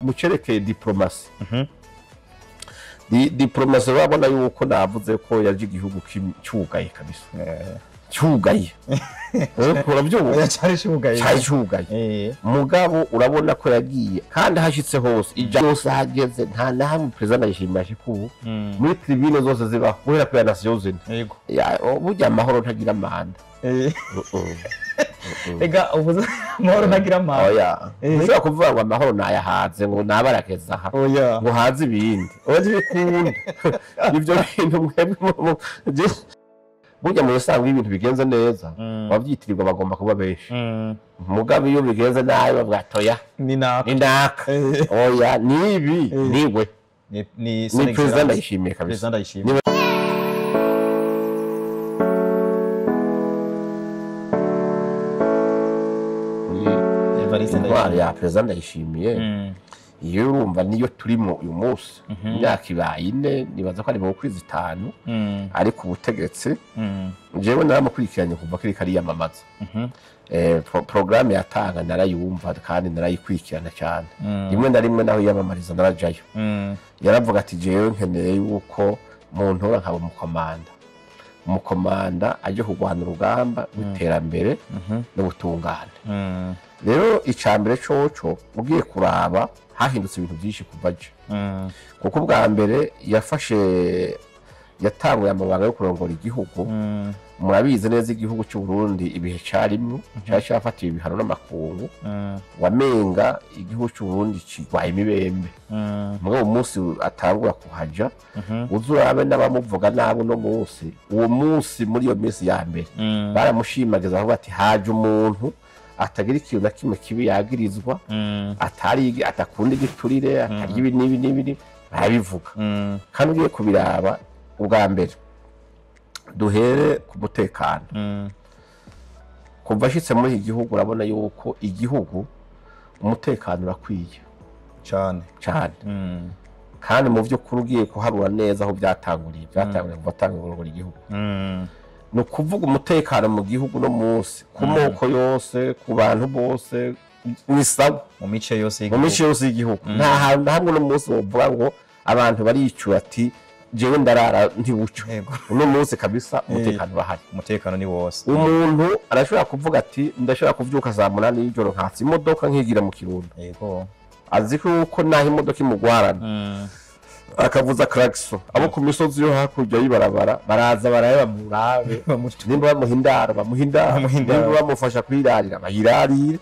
Mu cerekeye diplomasi, diplomasi urabona yuko navuze ko yaje igihugu cyugaye kabisa, cyugaye. Urabyumva? Oya, cari cugaye. Cyari cyugaye. Mugabo urabona ko yagiye kandi hashitse hose, ija yose ahageze, nta na hamwe perezida Ndayishimiye ashika ubu muri tribune zose zibaho guhera ku ya Nations Unies. Burya amahoro ntagira amanda. Ega uvuze amahoro ntagira amahoro. Oya. Ntushobora kuvuga ngo amahoro nayahaze, ngo nabarakeza aha, Oya. ngo haze ibindi. Oya, ntibikunda ibyo bintu. Mwebwe burya mu bisanzwe iyo ibintu bigenze neza, ababyitirirwa bagomba kuba benshi. Mugabo iyo bigenze nabi bavuga ati: "Oya, Ni naka." ni naka." Oya, nibi niwe. Ni ni son perezida excellence. Ndayishimiye kabisa. Perezida Ndayishimiye. Muri Evariste intwaro Ndayishimiye. ya perezida Ndayishimiye, iyo urumva niyo turimo uyu munsi, imyaka ibaye 4, nibaza ko ari mu kwezi 5, ariko ubutegetsi, jewe naramukurikiranye kuva kiri kariyamamaza. Porogaramu yatanga narayumva kandi narayikurikirana cyane. Rimwe na rimwe naho yiyamamariza narajayo. Yaravuga ati: "Jewe nkeneye yuko muntora nkaba umukomanda, umukomanda aje kurwana urugamba rw'iterambere n'ubutungane." Rero icya mbere coco ugiye kuraba, hahindutse ibintu byinshi kuva aje, kuko ubwa mbere yafashe, yatanguye amabanga yo kurongora igihugu, murabizi neza igihugu cy'u Burundi ibihe carimwo, cari cyafatiwe ibihano n'amakungu, wamenga igihugu cy'u Burundi kirwaye imibembe. Mugabo umunsi atangura kuhaja, uza urabe n'abamuvuga nabi uno munsi, uwo munsi muri iyo minsi ya mbere baramushimagiza, bavuga ati: "Haje umuntu atagira ikintu na kimwe kibi yagirizwa, atari atakunda igiturire, atarya ibi n'ibi n'ibi n'ibi." Barabivuga. Kandi ugiye kubiraba, ubwa mbere duhere ku mutekano. Kuva ashitse muri iki gihugu, urabona yuko igihugu umutekano urakwiye. Cyane. Cyane. Kandi mu by'ukuri ugiye kuharura neza aho byatanguriye, byatanguriye kuva atangura igihugu. Ni ukuvuga umutekano mu gihugu no munsi, ku moko yose, ku bantu bose, ni sawa. Mu mice yose Mu y'igihugu. mice yose y'igihugu, nta hantu na hamwe uno munsi wovuga ngo abantu baricura ati: "Jewe ndarara ntibuco." Uno munsi kabisa umutekano urahari. Umutekano ni wose. Umuntu arashobora kuvuga ati: "Ndashobora kuvyuka saa 8 y'ijoro, nkatsa imodoka nkigira mu Kirundo." Azi ko naho imodoka imugwarana, akavuza klaxon, abo ku misozi yo hakurya y'ibarabara baraza barabe, bamurabe, nimba bamuha indaro bamuha indaro, Bamuha indaro. nimba bamufasha kuyirarira bayirarire.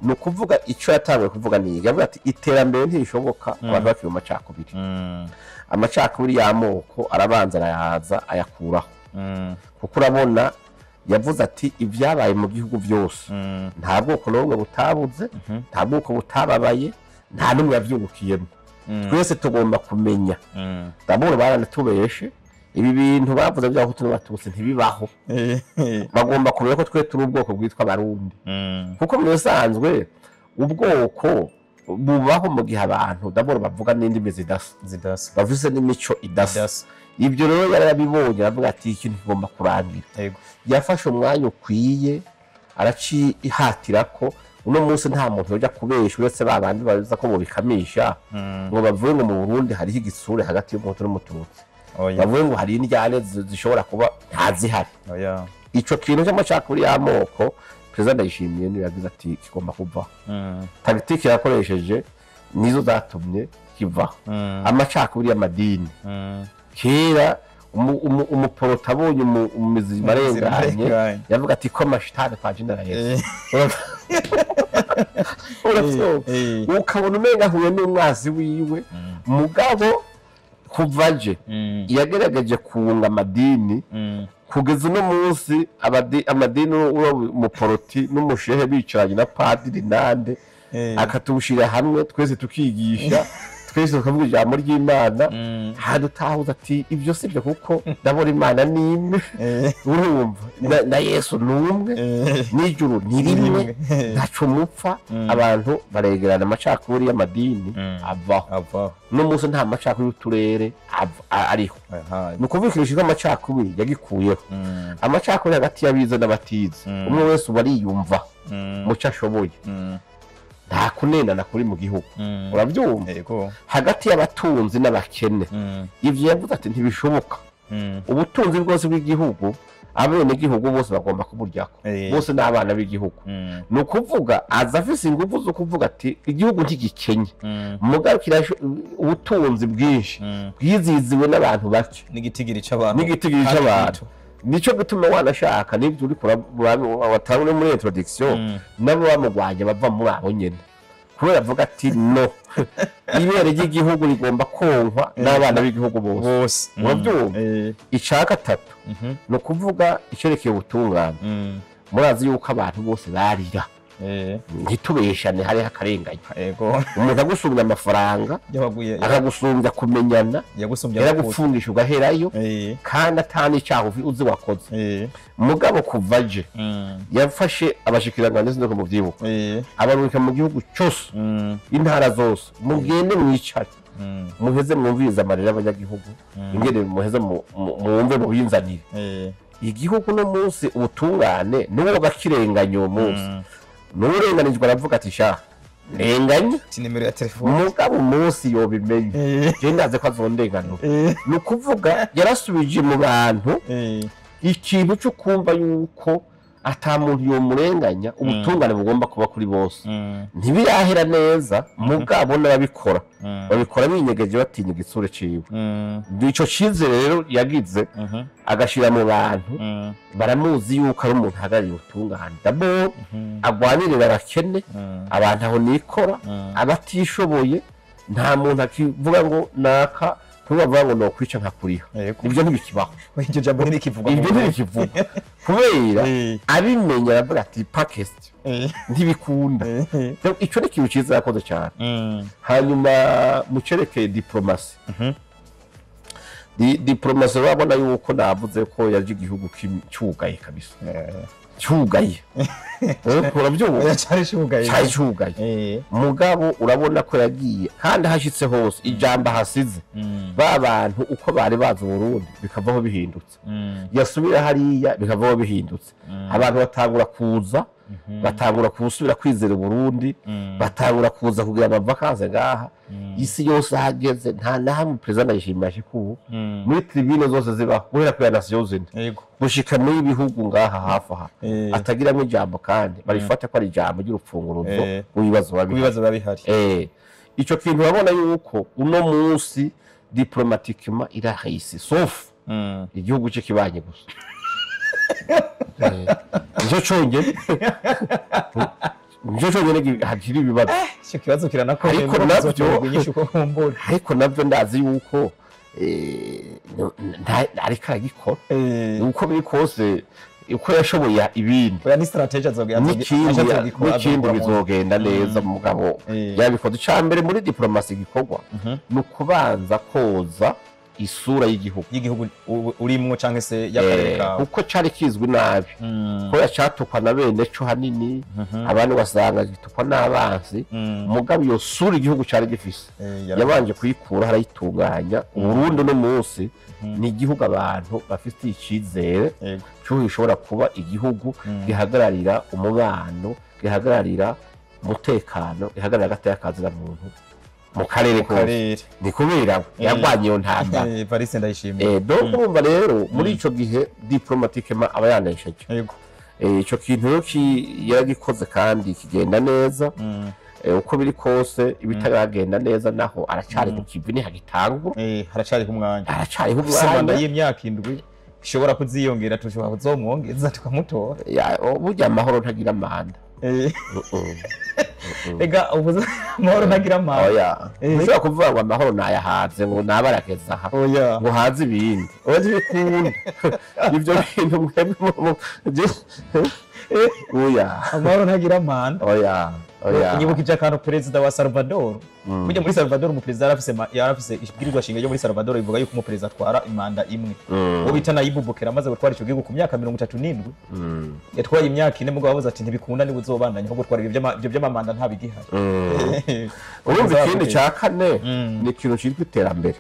Ni ukuvuga icyo yatanguye kuvuga ni iki? Yavuga ati: "Iterambere ntirishoboka abantu bakiri mu macakubiri." Amacakubiri y'amoko arabanza arayaza ayakuraho, kuko urabona yavuze ati: "Ibyabaye mu gihugu byose, nta bwoko n'bumwe butabuze, nta bwoko butababaye, nta n'umwe yabyungukiyemo. Twese tugomba kumenya." Ndabona baranatubeshe, ibi bintu bavuze by'abahutu n'abatutsi ntibibaho. Bagomba kumenya ko twe turi ubwoko bwitwa Abarundi, kuko mu bisanzwe ubwoko bubaho mu gihe abantu ndabona bavuga n'indimi zidasa, Zidasa. bafise n'imico idasa. Zidasa. Ibyo rero yarabibonye, aravuga ati: "Ikintu kigomba kurangira." Yafashe umwanya ukwiye, aracihatira ko uno munsi nta muntu ujya kubesha, uretse ba bandi baza ko bubikamisha, ngo bavuge ngo mu Burundi hariho igitsure hagati y'umuhutu n'umututsi, Oya. bavuge ngo hari indyane zishobora kuba, ntazihari. Oya. Ico kintu cy'amacakubiri y'amoko, perezida Ndayishimiye niwe yagize ati: "Kigomba kuvaho." Tactique yakoresheje nizo zatumye kivaho. Amacakubiri y'amadini, kera umuporota abonye umuzima arenganye, arenganye, yavuga ati: "Ko amashitani kwa jina la Yesu." Uravyumva? Ukabona umenga ahuye n'umwazi wiwe. Mugabo kuva aje, yagerageje kunga amadini. Kugeza uno munsi amadini, uwo muporoti n'umushehe bicaranye na padiri nande, akatubushira hamwe twese, tukigisha twese, tukavuga ijambo ry'Imana. Hadutahuza ati: "Ibyo si byo, kuko ndabona Imana ni imwe." Urumva, na Yesu ni umwe, n'ijuru ni rimwe, ntaco mupfa. Abantu baregerana, amacakubiri y'amadini avaho. Avaho. Uno munsi nta macakubiri y'uturere ariho. Ni ukuvuga ikintu cyitwa amacakubiri yagikuyeho. Amacakubiri hagati y'abize n'abatize, umwe wese uba ariyumva mu cyo ashoboye. Nta kunenana kuri mu gihugu. Urabyumva? Hagati y'abatunzi n'abakene. Ivyo yavuze ati ntibishoboka. Ubutunzi bwose bw'igihugu abenegihugu bose bagomba kuburyako. Bose n'abana b'igihugu. Ni ukuvuga aza afise ingufu zo kuvuga ati igihugu ntigikenye. Mugabo ubutunzi bwinshi bwiziziwe n'abantu bake. N'igitigiri c'abantu. N'igitigiri c'abantu. Nico gituma wanashaka n'ibyo uri watanga muri introduction nabo bamugwanya bava muri abo nyene. Kubera avuga ati no ibere ry'igihugu rigomba konkwa n'abana b'igihugu bose. Urabyumva? Ica gatatu ni ukuvuga icerekeye ubutungane. Murazi yuko abantu bose barira. Ntitubeshane hariho akarengane. Umuntu agusumbya amafaranga, akagusumbya kumenyana, yaragufungisha ugaherayo, kandi atani icyaha uzi wakoze. Mugabo kuva aje yafashe abashikiranganji sinzi ko muvyibuka, abarungika mu gihugu cyose, intara zose, mugende mwicare, muheze mwumvirize amarira y'abanyagihugu, ingene muheze mwumve mubinzanire. Igihugu no munsi ubutungane n'uwo bakirenganya uwo munsi. Nurenganijwe aravuga ati sha ndenganye nimero ya telefone, mugabo umunsi yobimenye je ndaze ko azondenganura. Ni ukuvuga yarasubije mu bantu ikintu cyo kumva yuko ata muntu yomurenganya, ubutungane bugomba kuba kuri bose. Ntibirahera neza, mugabo n'ababikora babikora binyegeje batinya igitsure ciwe. Ico cizere rero yagize agashira mu bantu, baramuzi yuko ari umuntu ahagarariye ubutungane. D'abord agwanirira abakene, abantu aho nikora, abatishoboye. Nta muntu akivuga ngo naka tubavuga ngo nokwica nkakuriha. Ibyo ntibikibaho. Iryo jambo ntirikivugwa. Ibyo ntirikivugwa kubera abimenya aravuga ati pakest ntibikunda. Ico ni ikintu ciza yakoze cyane. Hanyuma mucerekeye diplomasi. Diplomasi urabona yuko navuze ko yaje igihugu cyugaye kabisa. Cyugaye. Urabyumva? Cyari cyugaye. Mugabo urabona ko yagiye kandi hashitse hose ijambo hasize. Ba bantu uko bari bazi Burundi bikavaho bihindutse. Yasubira hariya bikavaho bihindutse. Abantu batangura kuza, batangura kusubira kwizera Burundi, batangura kuza kugira amavakanse ngaha. Isi yose hageze nta na hamwe president Ndayishimiye kubu muri tribune zose zibaho guhera ku ya Nations Unies gushika muri bihugu ngaha hafi aha atagiramo ijambo, kandi barifata ko ari ijambo ry'urupfunguruzo rw'ibibazo babihari. Ico kintu urabona yuko uno munsi diplomatiquement irahise sauf igihugu cye kibanye gusa. Nico congene hakiri ibibazo. Icyo kibazo kiranakomeye, ariko navyo ndazi yuko ariko aragikora uko biri kose, uko yashoboye ibindi n'ikindi bizogenda neza. Mugabo yabikoze. Ica mbere muri diplomasi gikorwa ni ukubanza koza isura y'igihugu urimwo canke se y'akarere kawe, kuko cari kizwi nabi, ko yacatukwa na bene co hanini, abantu basanga gitukwa n'abansi. Mugabo iyo sura igihugu cari gifise yabanje kuyikura harayitunganya. Uburundi no munsi ni igihugu abantu bafite icizere cyo gishobora kuba igihugu gihagararira umubano, gihagararira umutekano, gihagararira agateka muntu mu karere kose. Ni kubera yagwanye iyo ntambara. Evariste Ndayishimiye. Donc urumva rero muri ico gihe diplomatiquement aba yanesheje. Ico kintu rero yaragikoze kandi kigenda neza. Uko biri kose ibitaragenda neza naho aracari ku kivi ntihagitangura. Haracari ku mwanya. Haracariho umwanya y'imyaka 7 ishobora kuziyongera, tushobora kuzomwongeza tukamutora. Burya amahoro ntagira amanda. Ega ubuze amahoro ntagira amanda. Oya. Ushobora kuvuga ngo amahoro nayahaze ngo nabarakeza aha. Ngo haze ibindi. Oya ntibikunda. Ibyo bintu mwebwe oya. Amahoro ntagira amanda. Oya. Oya. Nyibukije akantu perezida wa Salvador. Kujya muri Salvador umuperezida yarafise ibwirizwa shingiro ryo muri Salvador bivuga yuko umuperezida atwara imanda imwe. Uwo bita Nayib Bukele amaze gutwara ico gihugu ku myaka 37. Yatwaye imyaka 4 mugabo bavuze ati ntibikunda ni buzobandanya ahubwo gutwara ibyo by'amamanda nta bigihari. Urumva ikindi ca kane ni ikintu citwa iterambere.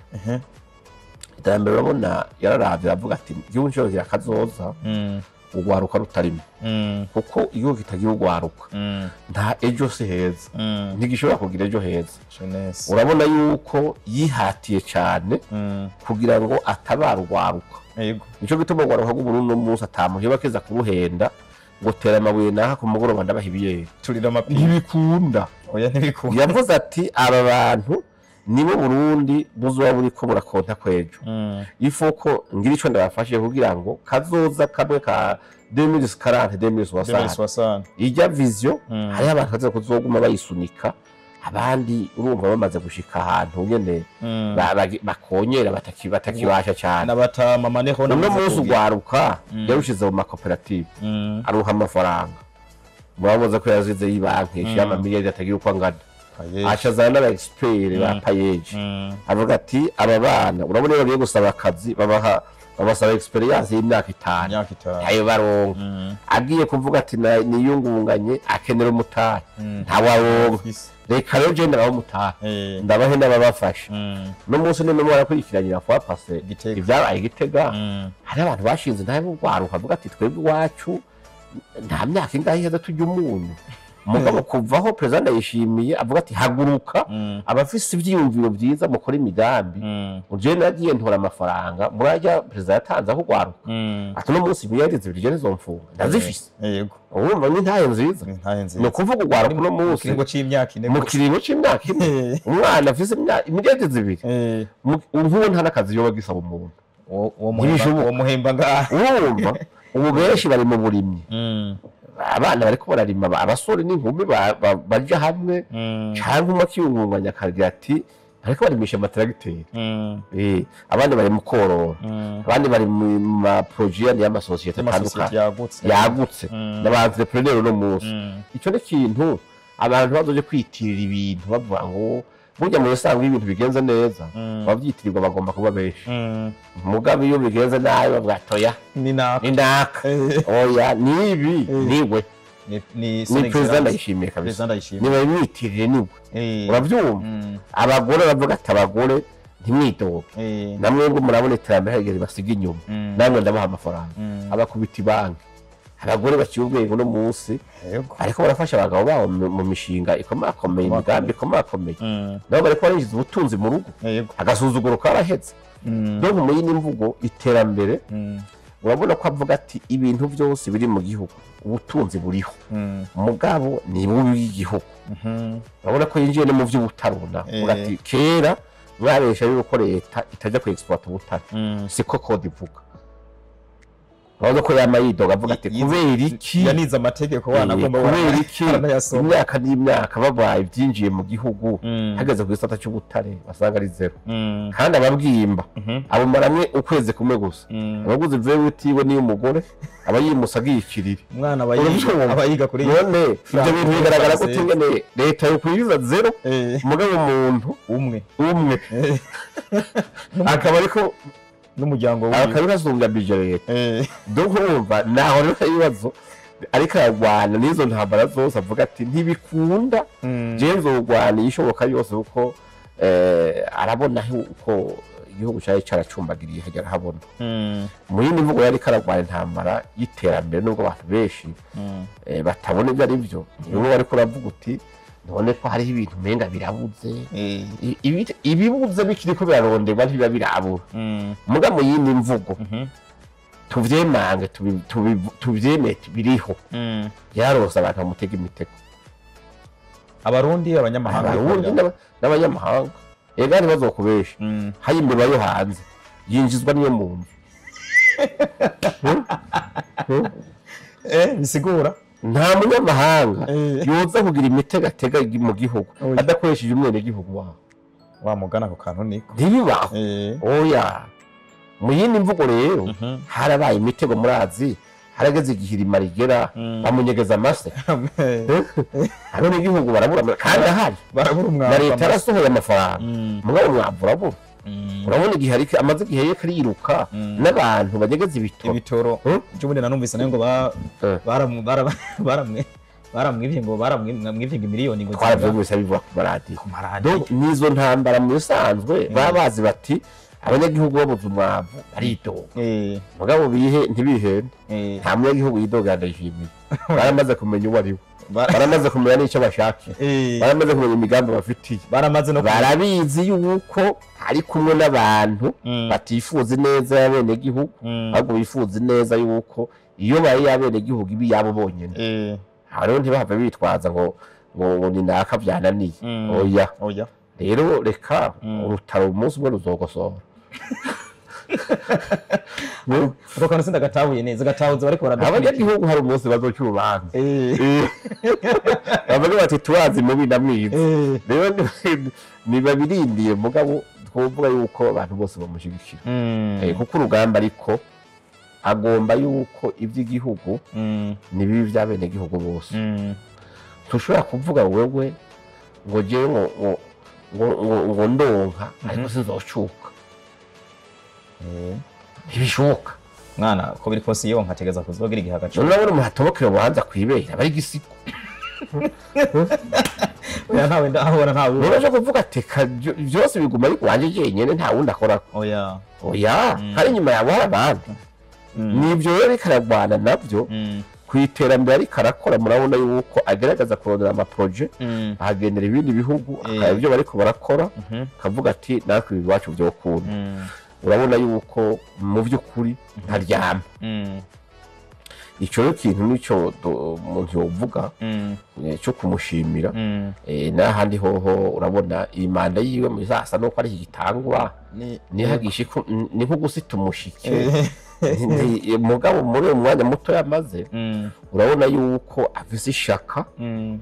Iterambere urabona yararavye aravuga ati igihugu cyo kirakazoza. Urwaruka rutarimo, kuko iyo kitagira urwaruka nta ejo si heza, ntigishobora kugira ejo heza. Jeunesse. Urabona yuko yihatiye cyane kugira ngo atabare urwaruka. Nico gituma urwaruka rw'Uburundi uno munsi atamuheba kiza kuruhenda ngo tera amabuye naha ku mugoroba ndabaha ibiyeri. Turira amapingu. Ntibikunda. Oya, ntibikunda. Yavuze ati aba bantu nibo Burundi buzoba buriko burakonta kwejo, ifoko ngira ico ndabafashije kugira ngo kazoza kamwe ka 2040, 2060. 2060. Ijya vision, hariho abantu baza kuzoguma bayisunika, abandi urumva bamaze gushika ahantu nyene bakonyera batakibasha cyane. N'abatama maneho. Uno munsi urwaruka yarushize mu makoperative, aruha amafaranga. Muraboza ko yazize y'ibanki y'amamiliyari atagira uko angana, aca azana n'aba expert ba PAEEJ, avuga ati aba bana urabona iyo bagiye gusaba akazi babaha, babasaba experience y'imyaka 5. Imyaka 5. Ayo baronka. Agiye kuvuga ati niyungunganye, akenera umutahe, ntawaronka. Reka rero je ndabaha umutahe, ndabahe n'ababafasha. No munsi nimwe barakurikiranyira kwa pase Gitega. Ibyabaye Gitega, hari abantu bashinze ntahe bugwaruka, avuga ati twebwe iwacu nta myaka ingahe iheze turya umunyu. Mugabo kuvaho perezida Ndayishimiye avuga ati haguruka, abafise ivyiyumviro vyiza mukora imigambi, uje nagiye ntora amafaranga murajya perezida yatanze aho ugwaruka, ati uno munsi 2 miliyari je nizomfunga ndazifise. Urumva ni ntahe nziza. Ni ntahe Ni nziza. ukuvuga ugwaruka uno mu munsi kiringo c'imyaka 4. Mu kiringo c'imyaka 4, umwana afise 2 miliyari nk'ubu nta n'akazi yoba agisaba umuntu. Uwo muhemba. Ntibishoboka. Uwo muhemba ngaha. Urumva ubu benshi bari mu burimyi, abana bariko bararima, abasore n'inkumi baja hamwe, canke umwe akiyungunganya akagira ati ariko barimisha amatragiteri, abandi bari mu korora, abandi bari mu ma projets y'amasosiyete amasosiyete atandukanye yagutse. Yagutse n'aba entrepreneur uno munsi. Ico ni ikintu abantu bazoje kwitirira ibintu bavuga ngo burya mu bisanzwe iyo ibintu bigenze neza, abavyitirirwa bagomba kuba benshi. Mugabo iyo bigenze nabi bavuga atoya ni naka. Ni naka. Oya, nibi niwe. Ni Ni perezida Ndayishimiye kabisa. Perezida Ndayishimiye. Niba bimwitirire niwe. Uravyumva, abagore bavuga ati abagore ntimwidoge, namwebwe murabona iterambere hageze basiga inyuma, namwe ndabaha amafaranga. Abakubita ibanki, abagore baciye ubwenge uno munsi, ariko barafasha abagabo babo mu mishinga ikomakomeye, imigambi ikomakomeye, nabo bariko barinjiza ubutunzi mu rugo. Agasuzuguro karaheze. Donc mu yindi mvugo, iterambere, urabona ko avuga ati ibintu byose biri mu gihugu, ubutunzi buriho, mugabo ni bubi bw'igihugu. Urabona ko yinjiye no mu by'ubutaruna, avuga ati kera baresha yuko leta itajya ku exploiter ubutare, siko code ivuga. Urabona ko yama yidoga avuga ati kubera iki? Yanize amategeko wana agomba Kubera iki aranayasoma. Imyaka n'imyaka babaye ibyinjiye mu gihugu, hageze ku gisata cy'ubutare basanga ari zéro, kandi ababwimba abumaramwe ukwezi kumwe gusa, abaguze V8 we niyo umugore aba yimusa agiye ikiriri. Umwana aba yiga Urabyumva? aba yiga kuri None ibyo bintu bigaragara gute ingene leta yokwiriza zéro, mugabo umuntu umwe umwe akaba ariko n'umuryango wiwe akaba asumbya budget leta? Donc urumva naho rero ibibazo ariko ararwana n'izo ntambara zose, avuga ati ntibikunda, jewe nzogwana ishoboka yose, kuko arabona uko igihugu cyari caracumbagiriye hajya arahabona. Mu yindi mvugo, yari kararwana intambara y'iterambere, nubwo abantu benshi batabona ibyo ari byo. Nibo bariko uravuga uti none ko hariho ibintu umenga birabuze. Ibibuze bikiriko biraronderwa ntibiba birabura. Muga mu yindi mvugo, tuvyemange, tuvyemeye biriho, yarose abantu bamutega imitego. Abarundi, abanyamahanga? Abarundi n'abanyamahanga. Ega ntibazokubesha, hari imbeba yo hanze yinjizwa niyo mu nzu. Bisigura Nta munyamahanga yoza kugira imitego atega mu gihugu Oya. adakoresheje umwenegihugu waho. Wa mugana ako kantu niko. Ntibibaho. Oya, mu yindi mvugo rero, harabaye imitego. Murazi harageze igihe irima rigera, bamunyegeza amase, abenegihugu barabura kandi ahari. Barabura umwavu. Na leta yarasohoye amafaranga, mugabo umwavu urabura. Urabona igihe ariko amaze igihe yariko ariruka n'abantu banyegeza ibitoro. Ibitoro. Ejo bundi nanumvise nayo ngo baramwivye ngo baramwivye ngo miliyoni ngo Twaravyumvise bivuga ku maradiyo. Ku maradiyo. Donc nizo ntambara mu bisanzwe baba bazi bati Abanyagihugu babuze umwavu baridoga, mugabo bihe ntibihende, nta munyagihugu yidoga Ndayishimiye. Baramaze kumenya uwo ari we, baramaze kumenya n'icyo bashaka, baramaze kumenya imigambi bafitiye, baramaze no barabizi yuko ari kumwe n'abantu batifuza ineza y'abenegihugu, ahubwo bifuza ineza yuko iyo baye y'abenegihugu ibi yabo bonyene. Aho rero ntibahave bitwaza ngo ngo ni naka byananiye. Oya, oya. Rero reka urutaro umunsi umwe ruzogosora. Ako kantu sindagatahuye neza, gatahuze bariko baradukurikira. Abanyagihugu hari umunsi bazoca urubanza, bavuga bati turazi mubi na mwiza. Rero nibabirindiye, mugabo twovuga yuko abantu bose bamushyigikira, kuko urugamba ariko agomba yuko iby'igihugu ni bibi by'abenegihugu bose. Tushobora kuvuga wewe ngo jewe ngo ngo ngo ngo ndonka, ariko sinzocuka, ntibishoboka. Mwana ko biri kose iyo nkategeza kuzogira igihe agacuka. None umuntu atobokera ubuhanza kwibera aba ari igisigo. Oya, ntawe ndahora, ntawe. Rero kuvuga ati byose biguma ari wanje jenyene, nta wundi akorako. Oya, oya, hari inyuma yawe hari abandi. Nibyo rero ariko aragwana nabyo ku iterambere ariko arakora. Murabona yuko agerageza kurondera amaproje, ahagendera ibindi bihugu, akareba ibyo bariko barakora, akavuga ati natwe ibi iwacu byokunda. Urabona yuko mu by'ukuri ntaryama. Icyo rero kintu nicyo umuntu yovuga cyo kumushimira. N'ahandi hoho urabona iyi manda yiwe mu sasa nuko ari igitangwa, ni nko gusita umushike. Mugabo muri uwo mwanya muto yamaze, urabona yuko afise ishaka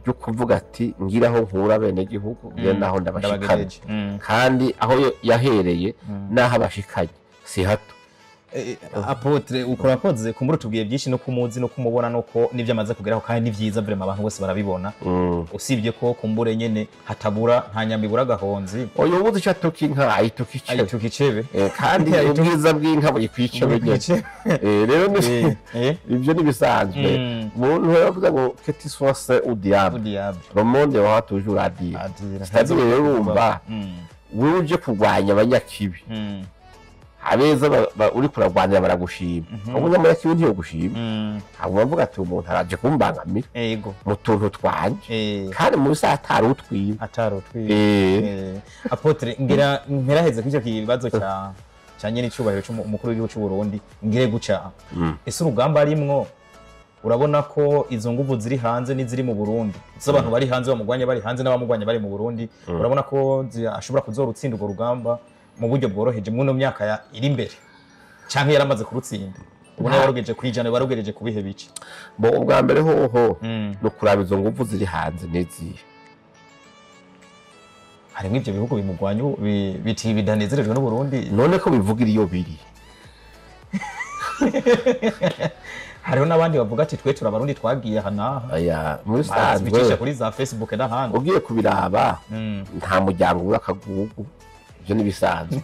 ryo kuvuga ati ngira aho nkura bene gihugu, ngira naho ndabashikanye. Kandi aho yahereye naho abashikanye si hato. Apôtre, ukurakoze kumbura tubwiye byinshi no kumuzi no kumubona nuko nivyo amaze kugeraho, kandi ni vyiza vraiment, abantu bose barabibona. Usibye ko kumbure nyene hatabura nta nyamibura gahonzi. Oyo ubuze icyo atuka inka ayituka icebe. Ayituka icebe. Kandi ubwiza bw'inka buri kwicebe nyene. Rero ibyo nibisanzwe. Umuntu yavuze ngo que tu sois saint ou diable, le monde aura toujours à dire. C'est-à-dire rero urumva wewe uje kurwanya abanyakibi, abeza uri kurarwanira baragushima, umunyamuyakibi ntiyogushima. Ntabwo bavuga ati umuntu araje kumbangamira mu tuntu twanje, kandi mu bisa atari utwiwe. Atari utwiwe. Apôtre, ngira mperaheze kuri icyo kibazo cya nyene icubahiro c'umukuru w'igihugu c'u Burundi, ngire guca. Ese urugamba arimwo, urabona ko izo nguvu ziri hanze n'iziri mu Burundi, z'abantu bari hanze bamugwanya bari hanze n'abamugwanya bari mu Burundi, urabona ko ashobora kuzorutsinda urwo rugamba mu buryo bworoheje mu myaka iri imbere, canke yaramaze kurutsinda? Ubona yarugeje kwijana, barugereje kubihe bice. Bo ubwa mbere hoho no kuraba izo nguvu ziri hanze n'izihe. Harimo ivyo bihugu bimugwanya biti bidanezerejwe n'u Burundi. None ko bivugira iyo biri. Hariho n'abandi bavuga ati twe turabarundi twagiye aha n'aha. Oya, muri sanzwe bicisha kuri za Facebook n'ahandi. Ugiye kubiraba nta muryango ubura akagugu, ibyo nibisanzwe.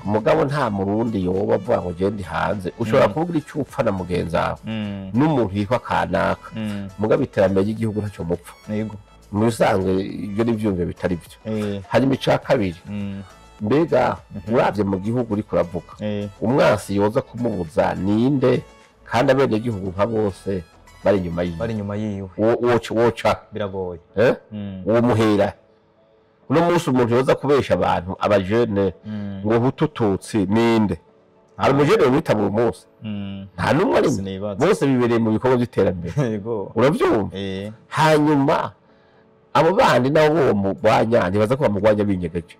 Mugabo nta murundi yoba avuga ngo gende hanze. Ushobora kuvuga icyo upfa na mugenzi wawe n'umuntu yitwa kanaka, mugabo iterambere ry'igihugu ntacyo mupfa. Mu bisanzwe ibyo ni ibyumviro bitari byo. Hanyuma icya kabiri, mbega uravye mu gihugu uri kuravuga, umwansi yoza kumubuza ninde, kandi abenegihugu nka bose bari inyuma yiwe. Bari inyuma yiwe. Woca biragoye. Uwo muhera uno munsi umuntu yoza kubesha abantu abajene ngo hutututsi ninde? Hari umujene wita buri munsi, nta n'umwe arimo, bose bibereye mu bikorwa by'iterambere. Urabyumva? Hanyuma abo bandi nabo bo mugwanya ntibaza ko bamugwanya binyegeje,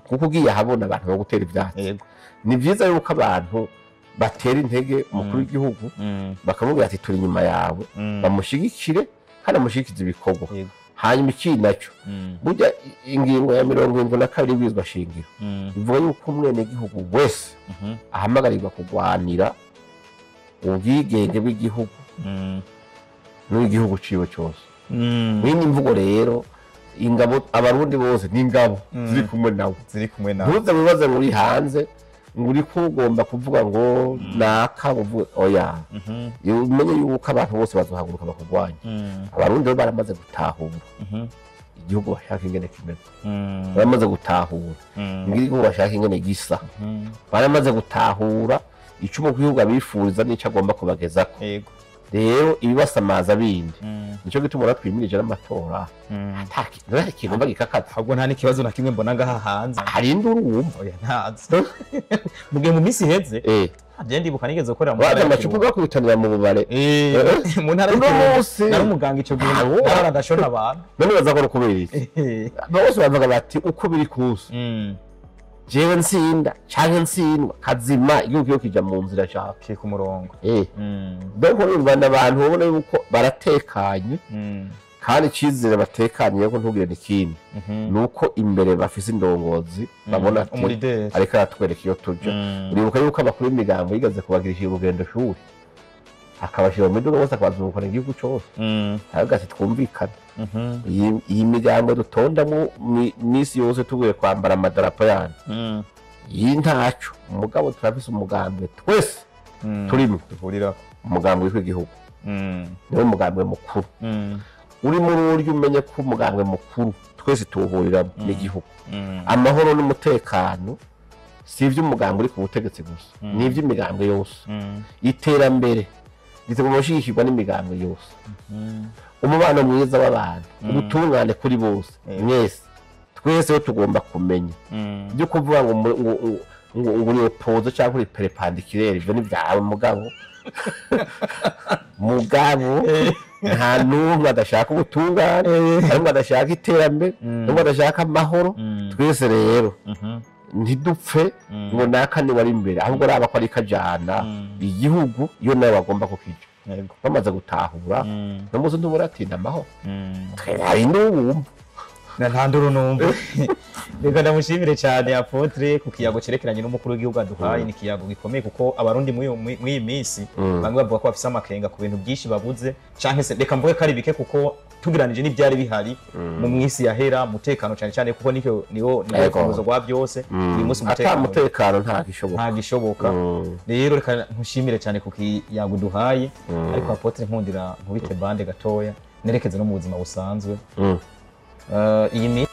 kuko ugiye ahabona abantu bagutera ivyatsi. Ni vyiza yuko abantu batera intege umukuru w'igihugu, bakamubwira ati turi inyuma yawe, bamushigikire kandi amushigikize ibikorwa. Hanyuma ikindi nacyo, burya ingingo ya 72 y'ibwirizwa shingiro ivuga yuko umwenegihugu wese ahamagarirwa kurwanira ubwigenge bw'igihugu n'igihugu ciwe cyose. Mwini mvugo rero ingabo abarundi bose ni ingabo ziri kumwe nawe, ziri kumwe nawe. Ntuze wibaze ngo uri hanze ngo uri kugomba kuvuga ngo naka uvuga oya. Umenye yuko abantu bose bazohaguruka bakugwanya. Abarundi bo baramaze gutahura igihugu bashaka ingene kimeze, baramaze gutahura ingene igihugu bashaka ingene gisa, baramaze gutahura ico umukuru w'igihugu abifuriza n'ico agomba kubagezako. Rero ibibasamaza bindi nico gituma uratwimirije n'amatora ata kintu mba gikakaza. Ahubwo nta n'ikibazo na kimwe mbona ngaha hanze. Hari induru wumva? Oya, ntazo. Mugihe mu minsi iheze je ndibuka nigeze gukorera mu baza ntara ya amacupa Kirundo. bakubitanira mu bubare. Mu ntara Uno y'Ikirundo. munsi. Nari umuganga ico gihe, narara ndashona abantu. None baza ko kubera iki? Bose bavuga bati uko biri kose jewe nsinda canke ntsindwa, kazima igihugu kiyo kija mu nzira shaka. Kiri ku murongo. Donc urumva abantu ubona yuko baratekanye, kandi icizere batekanye ko ntugire n'ikindi, nuko imbere bafise indongozi babona ati Umulideri. ariko aratwereka iyo tuja. Uribuka yuko abakuru b'imigambo yigeze kubagirisha urugendo shuri, akabashyira mu miduga bose, akabazungukana igihugu cose, aravuga ati twumvikane, iyi migambo dutondamo misi yose tuguye kwambara amadarapo yanyu, iyi ntaco, umugabo turafise umugambi twese turimo, Duhurirako. umugambi w'igihugu niwo mugambwe mukuru uri muri uryo, umenye ko umugambwe mukuru twese tuwuhuriramo n'igihugu. Amahoro n'umutekano si iby'umugambi uri ku butegetsi gusa, ni iby'imigambwe yose. Iterambere rigomba gushyigikirwa n'imigambwe yose, umubano mwiza w'abantu, ubutungane kuri bose. Mwese twese tugomba kumenya ibyo kuvuga ngo ngo uri opposé cyangwa uri perpendiculaire, ibyo ni byawe. Mugabo nta n'umwe adashaka ubutungane, nta n'umwe adashaka iterambere, nta n'umwe adashaka amahoro. Twese rero ntidupfe ngo naka niwe ari imbere, ahubwo raba ko ari kajana igihugu iyo nawe bagomba kukija. Bamaze gutahura no muzi ntuburatinda amahoro, hari n'uwumva. Nta nduru numva. Reka ndamushimire cyane apôtre ku kiyago cerekeranye n'umukuru w'igihugu aduhaye. Ni ikiyago gikomeye kuko Abarundi muri iyi minsi bamwe bavuga ko bafise amakenga ku bintu byinshi babuze, canke se reka mvuge ko ari bike, kuko tugeranije n'ibyari bihari mu minsi yahera, umutekano cyane cyane, kuko nicyo niwo niwo rufunguzo rwa byose. Uyu munsi ata mutekano nta gishoboka. Nta gishoboka. Rero reka nkushimire cyane ku kiyago duhaye, ariko apôtre nkundira nkubite bande gatoya nerekeze no mu buzima busanzwe. Iyi minsi